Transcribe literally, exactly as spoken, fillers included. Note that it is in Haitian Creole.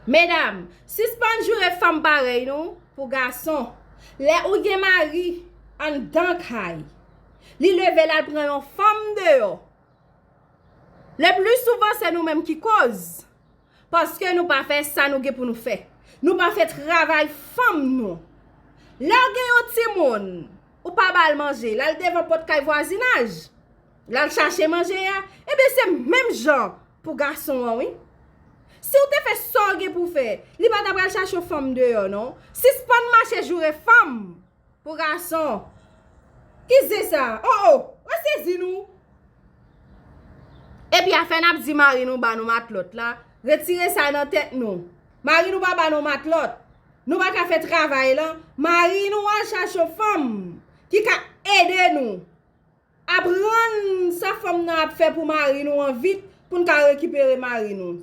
Medam, sispann joure fanm parèy nou pou gason. Lè ou gen mari anndan kay, li leve l al pran yon fanm deyò. Le pli souvan se nou menm ki koz. Paske nou pa fè sa nou gen pou nou fè. Nou pa fè travay fanm nou. Lè w gen yon timoun, ou pa ba l manje, l al devan pòt kay vwazinaj, l al chache manje a, ebyen se menm jan pou gason an wi. Si w te fè sa w gen pou fè, li pa ta pral chache yon fanm deyò non. Sispann mache joure fanm pou gason. Ki zen sa? Oh oh, resezi nou. Epi afè n ap di mari nou ba nou matlòt la, retire sa nan tèt nou. Mari nou pa ba nou matlòt. Nou pa ka fè travay lan. Mari nou al chache yon fanm ki ka ede nou. Aprann sa fanm nan ap fè pou mari nou an vit pou n ka rekipere mari nou.